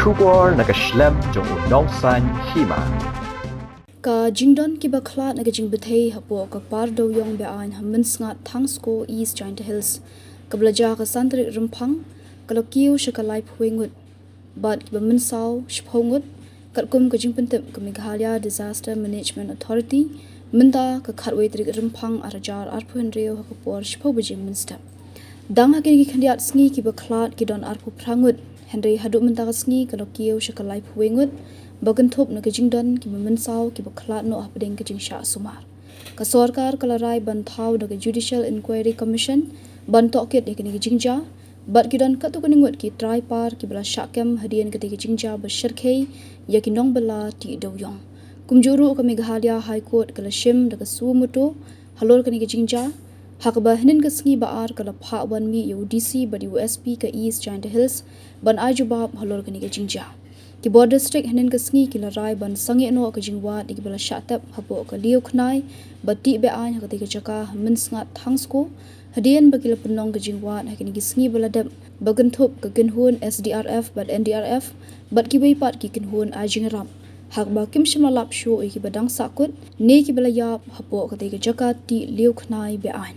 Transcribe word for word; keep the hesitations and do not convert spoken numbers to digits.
Khubor na ka shlem jong u Nongsaiñ Hima. Ka jingdon kiba khlad na ka jingbthei hapoh ka Par Dewiong Be-aiñ ha Mynsngat Thangsko, East Jaintia Hills, kaba la jia ka san tarik Rymphang, ka la kiew sha ka laiphew ngut, bad kiba mynsaw shiphew ngut, katkum ka jingpyntip ka Meghalaya Disaster Management Authority, mynta ka khatwei tarik Rymphang arhajar arphew hynriew ha ka por shiphew baje mynstep. Dang ha kine ki khyndiat sngi kiba khlad ki don arphew phra ngut, hynrei haduh mynta ka sngi ka la kiew sha ka laiphew ngut, ba kynthup na ka jingdon kiba mynsaw kiba khlad noh hapdeng ka jingshah sumar. Ka sorkar ka la rai ban thaw da ka Judicial Inquiry Commission ban tohkit ïa kine ki jingjia, bad ki don katto katne ngut ki trai par kiba la shah kem hadien katei ka jingjia ba shyrkhei ïa ki nongbylla tih dewiong. Kumjuh ruh ka Meghalaya High Court ka la shim da ka suo motu halor kane ka jingjia, ha kaba hynnin ka sngi ba ar ka la phah wan mih ïa u D C bad ïa u S P ka East Jaintia Hills ban ai jubab halor kane ka jingjia. Ki bor district hynnin ka sngi ki la rai ban sangeh noh ka jingwad ïa kiba la shah tep hapoh ka Liewkhnai ba tih be-aiñ ha katei ka jaka ha Mynsngat Thangsko, hadien ba ki la pynlong ka jingwad ha kine ki sngi ba la dep, ba kynthup ka kynhun S D R F bad N D R F, bad kiwei pat ki kynhun ai jingïarap, ha kaba kim shym la lap shuh ïa kiba dang sahkut ne kiba la ïap hapoh katei ka jaka tih Liewkhnai be-aiñ.